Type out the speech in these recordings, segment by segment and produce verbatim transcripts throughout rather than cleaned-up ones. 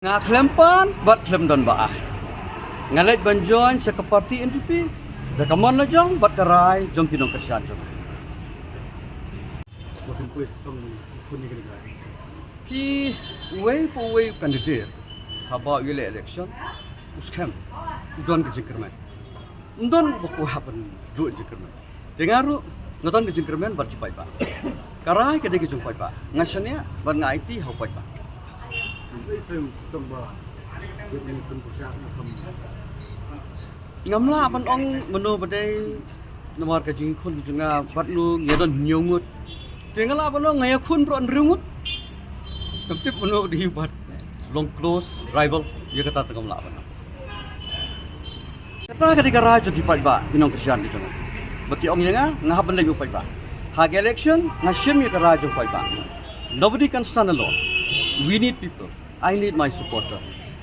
Nga khlem pan bad khlem don ba ah. Nga leit ban join sha ka party N P P da ka mon la jong bad ka rai jong ki nongkyrshan jong. Ki uwei pa uwei u candidate haba u ïaleh election u skhem u don ka jingkyrmen. Ym don ba ko hap ban duh jingkyrmen. Te nga ruh nga don ka jingkyrmen bad ki paidbah. Ka rai ka dei ka jong paidbah. Nga shaniah bad nga aiti ha u paidbah. Ngam lah ban ong mano ba dei namar ka jingkhun ka jong nga bad no ngi don hynñiew ngut. Te nga lah ban ong nga ïakhun baroh hynriew ngut. Kam tip mano ba dei bad long close rival ïa kata te ngam lah ban ong. Kata ka dei ka rai jong ki paidbah ki nongkyrshan ki jong nga. Ba ki ong ïa nga nga hap ban leit u paidbah. Ha ka election nga shim ïa ka rai jong paidbah. Nobody can stand alone. We need people. I need my supporter.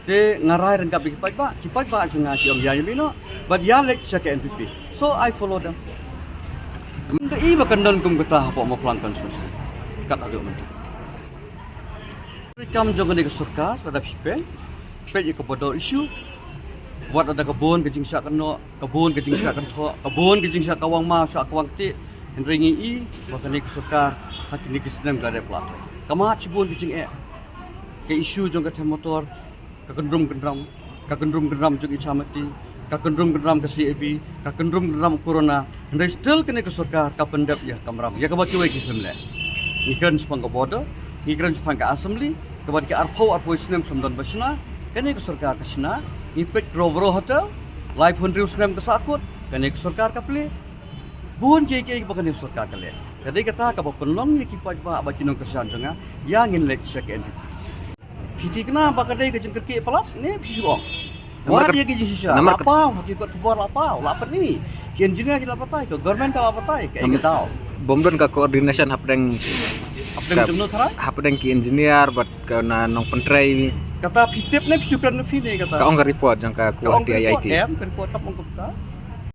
Te nga rai ryngkat bad ki paidbah, ki paidbah jong nga ki ong ïa ïa mino bad ïa leit sha ka N P P. So I follow them. Mynta i ba kan don kum kata hapoh Mawphlang constituency. Kat haduh mynta. Kam jong kane ka sorkar lada phi peit, peit ïa ka border issue. Wat lada ka bun ka jingshah kynnoh, ka bun ka jingshah kynthoh, ka bun ka jingshah kawang maw shah kawang ktieh. Hynrei ngi i ba kane ka sorkar ha kine ki snem ka la dep la. Ka mat shibun ka jingeh. Ka issue jong ka them motor, ka kyndrum kyndram, ka kyndrum kyndram jong i chamati, ka kyndrum kyndram ka C A B, ka kyndrum kyndram corona. Hynrei still kane ka sorkar ka pyndep ïa ka kamram ïa kaba kiwei ki khlem leh. Ngi kren shaphang ka border, ngi kren shaphang ka assembly, kaba ki arphew arphew snem khlem don ba shna. Kane ka sorkar ka shna. Ngi peit Rover Hotel, laiphew hynriew snem ka sahkut, kane ka sorkar ka plie. Bun kiei kiei ba kane ka sorkar ka leh. Ka dei kata kaba pynlong ïa ki paidbah bad ki nongkyrshan jong nga ïa ngin leit sha ka N P P. Phi thikna ba ka dei ka jingkyrkieh palat ne phi shu ong. Namar wat ka, ïa ki jingshisha namar la ka paw, ha ki kot khubor la paw, la pyni. Ki engineer ki la batai, ka government ka la batai, ka eng ka daw. Bym don ka coordination hapdeng hapdeng ka jong no tharai? Hapdeng ki engineer bad ka na nongpyntrei. Kata phi tip ne phi shu kren phi ne kata. Ka ong ka report jong ka, ka ong ka report, I I T. Em, ka report kam ong kumta.